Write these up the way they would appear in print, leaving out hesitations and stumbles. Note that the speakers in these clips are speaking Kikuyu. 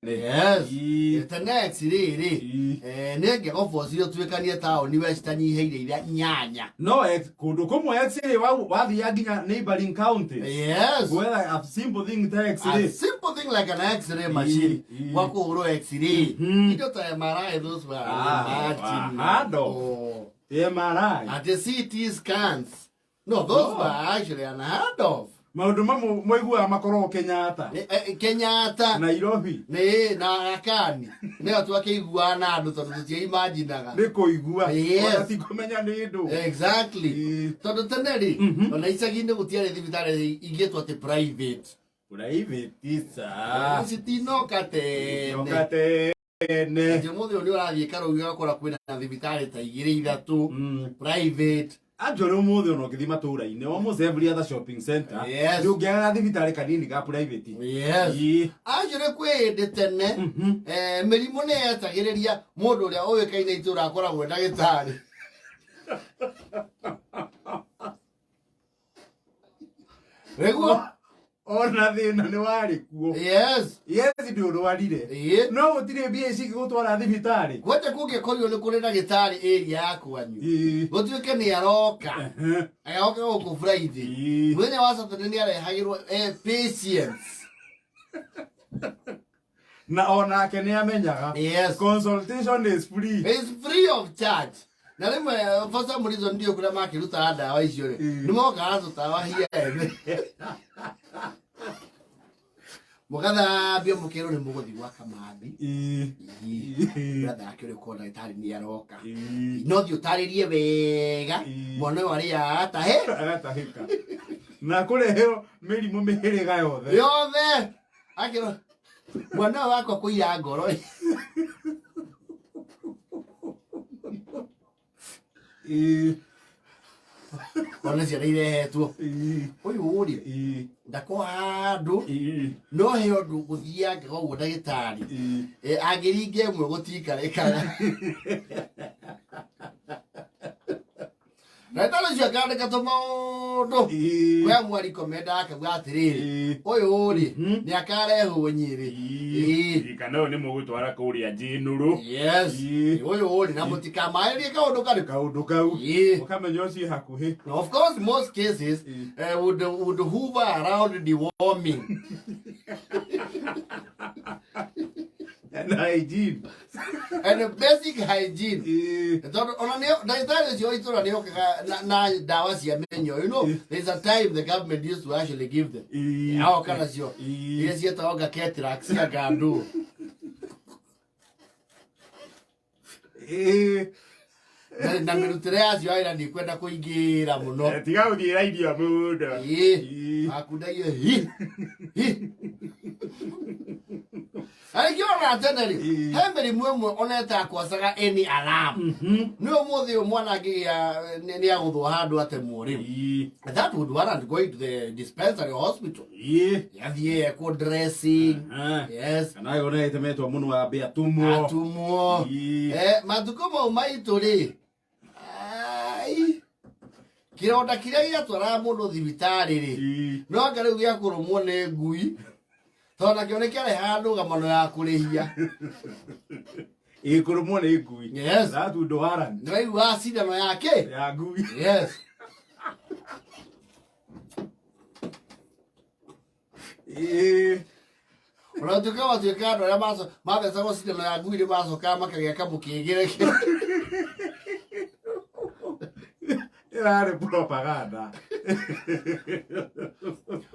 Yes. Ii. Tene x-ray rĩ, Ii. nĩ ngega ũbocire ũtuĩkanie taũni we citanyihĩire iria inyanya. No kũndũ kũmwe x-ray wathiaga nginya neighboring counties. Yes. Gwetha a simple thing ta A x-ray. simple thing like an x-ray machine. Ii. Gwa kũhũrwo x-ray. Indo ta MRI, those were Ah, unimaginable. hado. MRI. At the CT scans. No, those No. were actually unheard of. Maũndũ mamwe mwaiguaga makoragwo Kenyatta. Kenyatta. Nairobi. Nĩ na Akani. Nĩyo twakĩiguaga na andũ tondũ tũtiaimaginaga. Nĩ kũigua. Yes. Ona ti kũmenya nĩ ndũ. Exactly. Ii. Tondũ tene rĩ, ona icagi-inĩ gũtiarĩ thibitarĩ ingĩtwo atĩ private. Private teacher. Citinoka tene. Noka tene. Atĩ ũmũthĩ ũyũ nĩ ũrathiĩ Karũgi ũgakora kwĩna thibitarĩ ta igĩrĩ ithatũ private. Actually ũmũthĩ ona ũngĩthiĩ matũũra-inĩ, almost every other shopping center, Yes. nĩ ũngĩaga thibitarĩ kanini ga private. Yes. Ii. Actually kwĩ hĩndĩ tene mĩrimũ nĩ yetagĩrĩria mũndũ ũrĩa ũĩkaine itũũra akoragwo e ndagĩtarĩ. Nĩguo? Ona thĩna nĩ warĩ kuo. Yes. Yes, ndũrwarire. Ĩĩ. No gũtirĩ mbia ici ingĩgũtwara thibitarĩ. Kwanja kũngĩkorirwo nĩ kũrĩ ndagĩtarĩ area ya kwanyu. Ĩĩ. Gũtuĩke nĩ aroka. Ehe. Agoka gũkũ Friday. Ĩĩ. Mũthenya wa Saturday nĩ arehagĩrwo patients. Na onake nĩ amenyaga. Yes. Consultation is free. It's free of charge. Na rĩmwe for some reason ndiũ kũrĩa makĩrutaga ndawa icio rĩ. Nĩ mokaga na tũtawa hiene. Mũgathambio mũkerwo nĩ mũgũthiĩ gwa Kamathi. Ĩĩ. Ĩĩ. Brother yake ũrĩa ũkorwo ndagĩtarĩ nĩ aroka. Ĩĩ. No thiĩ ũtarĩrie wega Ĩĩ. mwana ũyũ arĩaga atahe Agatahĩka. Na kũreheo mĩrimũ mĩhĩrĩga yothe. yothe. Akĩrwo mwana ũyũ wakwa kũira ngoro. Ĩĩ. Ona ciana irehetwo. Ĩĩ. Ũyũ rĩ Ĩĩ. ndakwa handũ Ĩĩ. no he ũndũ gũthiangaga ũguo ndagĩtarĩ. Ĩĩ. Angĩringa ĩmwe gũtiikarĩkaga. Ndagĩtarĩ ũcio akandĩka tũmaũndũ. Ĩĩ. Kwĩ amwe arikomenda akauga atĩrĩrĩ Ĩĩ. ũyũ rĩ nĩ akarehwo Nyĩrĩ. Ĩĩ. Ririkana ũyũ nĩ mũgũtwara kũrĩa Njĩnũrũ. Yes. Ĩĩ. Ũyũ rĩ na mũtikamarĩrie kaũndũ karĩkũ. Kaũndũ kau. Ĩĩ. Ũkamenya ũcio hakuhĩ. Of course, most cases would hover around deworming. And hygiene. And basic hygiene. Ĩĩ. Tondũ ona nĩ ndagĩtarĩ ũcio wa itũra nĩ okaga na ndawa cia mĩnyoo. You know, there's a time the government used to actually give them. Ĩĩ. Aoka nacio. Ĩĩ. Iria cietagwo nga Ketrax cia ngandũ. Ĩĩ. Na mĩrutĩre yacio ya wĩra ndikwenda kũingĩra mũno. Tiga gũthiĩra irio mũno. Ĩĩ. Ĩĩ. Akundagio hi hi. Arĩkĩ ona tene rĩ, Ĩĩ. he mĩrimũ ĩmwe ona ĩtakwacaga any alarm. Nĩ ũmũthĩ ũyũ mwana angĩgĩa nĩ agũthwo handũ atemwo rĩ. Ĩĩ. That would warrant going to the dispensary or hospital. Ĩĩ. Yathiĩ ekwo dressing. Aha. Yes. Kana ĩyo nĩ ĩtemetwo mũno ambe atumwo. Atumwo. Ĩĩ. Matukũ mau maitũ rĩ, ai, kĩronda kĩrĩa gĩatwaraga mũndũ thibitarĩ rĩ, Ĩĩ. no anga rĩu gĩa kũrũmwo nĩ ngui, tondũ nakĩo nĩ kĩarehaga ndũgamano ya kũrĩhia. Ĩĩ kũrũmwo nĩ ngui. Yes. That would warrant. Nĩ waiguaga cindano yake? Ya ngui. Yes. Ĩĩ. Ona ũtuĩka watuĩka andũ arĩa mathecagwo cindano ya ngui nĩ macokaga makagĩa kamũkĩngĩre. Ĩrarĩ propaganda.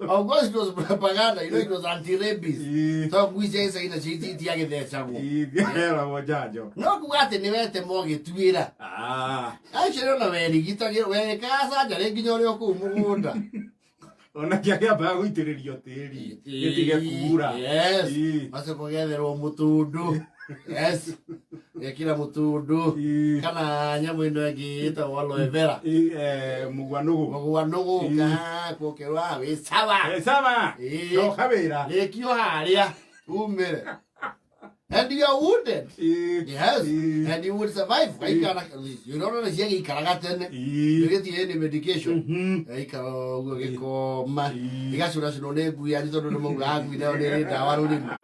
Of course it was propaganda, you know it was anti-rabies. Ĩĩ. Tondũ ngui cia icagi nacio itiagĩthecagwo. Ĩĩ, itiaheagwo njanjo. No kuga atĩ nĩ wetema ũgĩtuĩra. Ah. Actually ona werigitagĩrwo, werĩkaga canjarĩ nginya ũrĩ o kũu mũgũnda. Ona kĩakĩambaga gũitĩrĩrio tĩri gĩtige kuura. Yes. Ĩĩ. Macoka ũgetherwo mũtundu. Yes. Gekĩra mũtundu. Ĩĩ. Kana nyamũ ĩno ĩngĩ ĩtagwo aloe vera. Ĩĩ, mũgwanũgũ. Mũgwanũgũ Ĩĩ. ũkahakwo ũkerwo "Ah, wĩ sawa. Sawa. Ĩĩ. Coka wĩra. Rĩkio harĩa umĩre. And you are wounded. Ĩĩ. Yes. Ĩĩ. And you would survive. Waikara, you know, na ciagĩikaraga tene. Ĩĩ. Gĩgĩthiĩ any medication. Gĩikara ũguo gĩkoma. Ĩĩ. Gĩgacũnacũnwo nĩ ngui yanyu tondũ nĩ maugaga ngui nayo nĩ ĩrĩ ndawa rũrĩmĩ.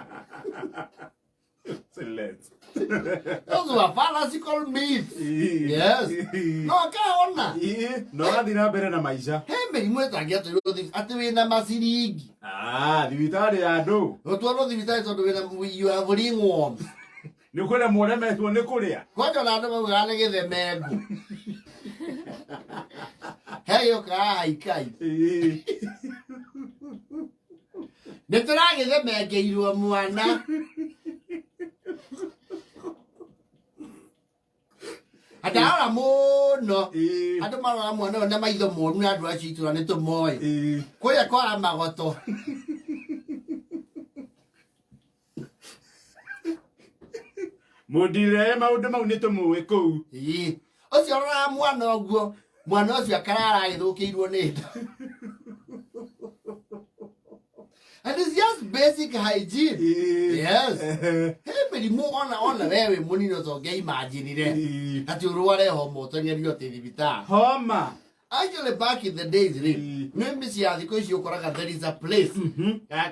Excellent. Those were fallacical myths. Yes. No akahona. Ĩĩ, na ũgathiĩ na mbere na maica. He mĩrimũ ĩtangĩatwarirwo atĩ wĩna maciringi. Ah, thibitarĩ ya andũ. Ũtwarwo thibitarĩ tondũ wĩna you have ringworm. Nĩ kũremwo ũremetwo nĩ kũrĩa. Kwanja ona andũ maugaga nĩ gĩthemengũ. He gĩũkaga haikai. Ĩĩ. Nĩ tũragĩthemengeirwo mwana. Andarora mũno. Ĩĩ. Andũ marora mwana ũyũ na maitho moru na andũ acio itũra nĩ tũmoĩ. Ĩĩ. Kũrĩa kwara magoto. Mũndirĩre maũndũ mau nĩ tũmũĩ kũu. Ĩĩ. Ũcio ũroraga mwana ũguo, mwana ũcio akarara agĩthũkĩirwo nĩ nda. And it's just basic hygiene. Ĩĩ. Yes. Ehe. He mĩrimũ ona we wĩ mũnini ũtongĩimajinire. Ĩĩ. Atĩ ũrware homa ũteng'erio atĩ thibitarĩ. Homa. Actually back in the days rĩ, Ĩĩ. nĩ mĩciĩ ya thikũ ici ũkoraga there is a place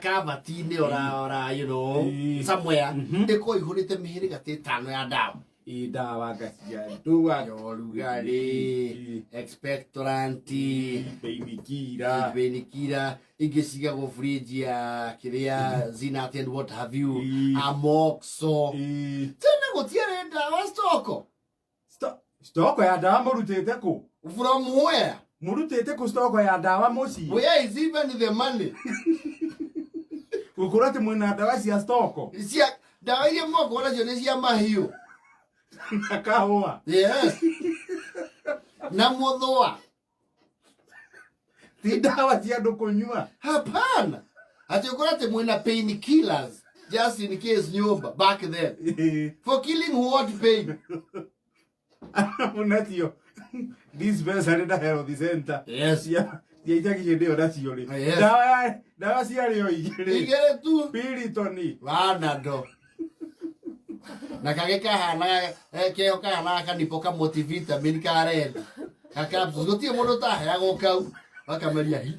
kabati-inĩ ora you know Ĩĩ. somewhere ĩkoragwo ĩihũrĩte mĩhĩrĩga ta ĩtano ya ndawa. Ĩĩ, ndawa ngacia andũ Ya ũrugarĩ, expectorant, painkiller. painkiller, ingĩ cigagwo fridge ya kĩrĩa Zinat and what have you, Ĩĩ. Amoxo. Ĩĩ. Tene gũtiarĩ ndawa stoko. Stoko ya ndawa mũrutĩte kũ? From where? Mũrutĩte kũ stoko ya ndawa mũciĩ? Where is even the money? Gũkorwo atĩ mwĩna ndawa cia stoko Cia ndawa iria mwakorwo nacio nĩ cia mahiũ. na kahũa. Yes. Na mũthũa. Ti ndawa cia andũ kũnyua. Hapana. Ati ũkora atĩ mwĩna pain killers just in case nyũmba back then. Ĩĩ. For killing what pain? Arabu nacio dispensary na health center. Yes. Cia cia icagi hĩndĩ ĩyo nacio rĩ. Yes. Ndawa ya ndawa ciarĩ o igĩrĩ. Igĩrĩ tu. Piriton. Panado. Na kangĩ kahanaga keho kahanaga kanipo ka multivitamin ka red. Ka capsules. Gũtirĩ mũndũ ũtaheagwo kau. Gakameria hi.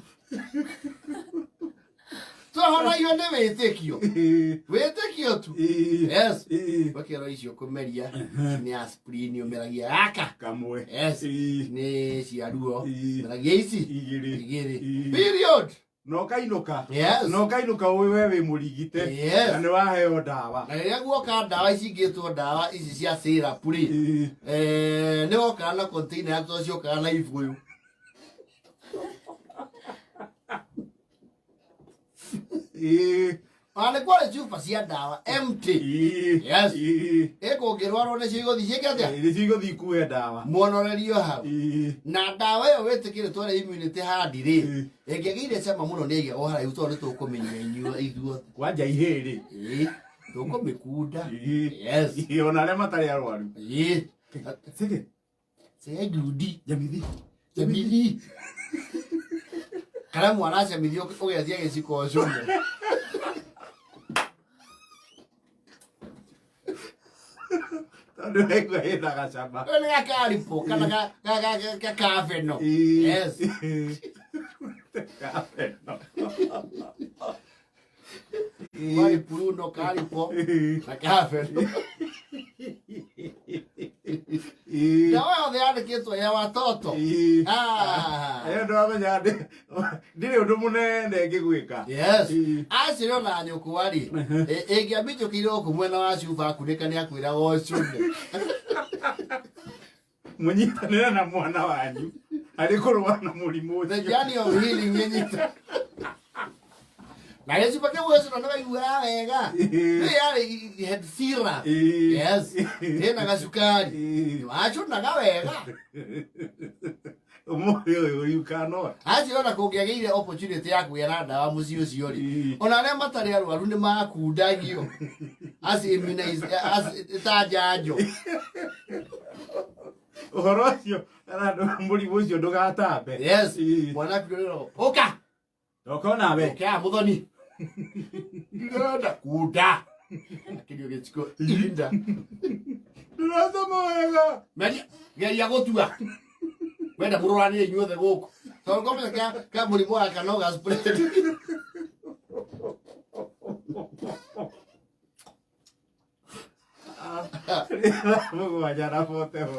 Twahonagio nĩ wĩtĩkio. Ĩĩ. Wĩtĩkio tu. Ĩĩ. Yes. Ĩĩ. Ũkerwo icio kũmeria nĩ aspirin ũmeragia gaka. Kamwe. Yes. Ĩĩ. Nĩ cia ruo. Ĩĩ. Meragia ici. Igĩrĩ. Igĩrĩ. Ĩĩ. Period. Na ũkainũka. Yes. Na ũkainũka ũĩ we wĩ mũrigite. Yes. Na nĩ waheo ndawa. Na rĩrĩa guoka ndawa ici ingĩtwo ndawa ici cia syrup rĩ. Ĩĩ. Nĩ wokaga na container ya tondũ ciokaga na ibũyũ. Ĩĩ. Ona nĩ kwarĩ cuba cia ndawa empty. Ĩĩ. Yes. Ĩĩ. Ĩkũngĩrwarwo nĩcio igũthiĩ ciĩke atĩa? Nĩcio igũthiĩ ikue ndawa. Muonorerio hau. Ĩĩ. Na ndawa ĩyo wĩtĩkĩre tware immunity handi rĩ, Ĩĩ. ĩngĩagĩire cama mũno nĩ ĩigagwo haraihu tondũ nĩ tũkũmĩnyua inyuo ithuothe. Kwanja ihĩrĩ. Ĩĩ. Tũkũmĩkunda. Ĩĩ. Yes. Ĩĩ, ona arĩa matarĩ arwaru. Ĩĩ. Sige. Sejudi. Jamithi. Jamithi. Kana mwana acamithia ũgetia gĩciko ũcũme. Tondũ waigua ĩna gacama. Nĩ gakaripo kana gakabeno. Ĩĩ. Yes. Kabeno. Kwari puruno karipo Ĩĩ. na kabeno. Ĩĩ. Ndawa yothe yandĩkĩtwo ya watoto. Ĩĩ. Ah. Ĩyo ndwamenya ndirĩ ũndũ mũnene ngĩgwĩka. Yes. Ĩĩ. Acĩrĩ ona nyũkwa rĩ, ĩngĩambinjũkĩire gũkũ mwena wa cuba akunĩka nĩ akwĩraga ũcũne. Mũnyitanĩre na mwana wanyu harĩ kũrũa na mũrimũ The ũcio. journey of healing ĩnyita. Na gĩcuba kĩu ũcũna nĩ waiguaga wega. Ĩĩ. Nĩ yarĩ had syrup. Ĩĩ. Yes. Ĩna gacukari. Ĩĩ. Wacũnaga wega. Ũmũthĩ ũyũ you cannot. Acio ona kũngĩagĩire opportunity ya kũgĩa na ndawa mũciĩ ũcio rĩ, Ĩĩ. ona arĩa matarĩ arwaru nĩ makundagio as immunize as ta njanjo. Ũhoro ũcio kana mũrimũ ũcio ndũgatambe. Yes. Ĩĩ. Mwana akĩrĩrwo, ũka. Ndoka onawe. Ũka haha, mũthoni. Ndĩrenda kunda. Akĩrio gĩciko inda. Ndĩracama wega. Meria, geria gũtua. Wenda mũrũranĩre inyuothe gũkũ. Tondũ ngombe ka mũrimũ gaka no ga spread. 7:41.